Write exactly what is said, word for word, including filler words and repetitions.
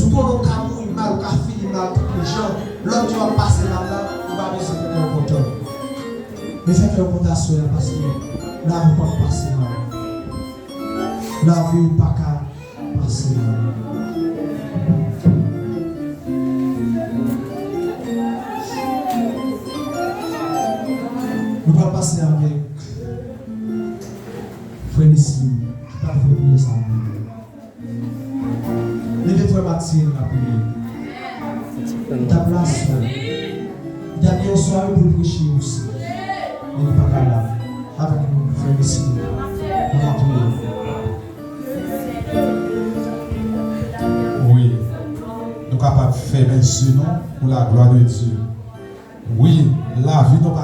Ou konnen w ka mouri mal, ou ka fini mal tout jan. Lòt di w ap pase mal la, ou pa bezwen fè kè w kontan. Men fè kè w kontan aswè a, paske lavi w p ap pase mal. Lavi w pa ka pase mal. Nou pral pase avèk frè Nesmy ki pral fè priyè sa a. Leve frè Matye, n ap priye. Li t ap la aswè. Li t ap gen yon sware pou l preche osi. Men li pa ka la. Avèk nou, frè Nesmy, n ap priye. Wi. Nou kapab fèmen zye nou pou la glwa de Dye. Wi, lavi nou pa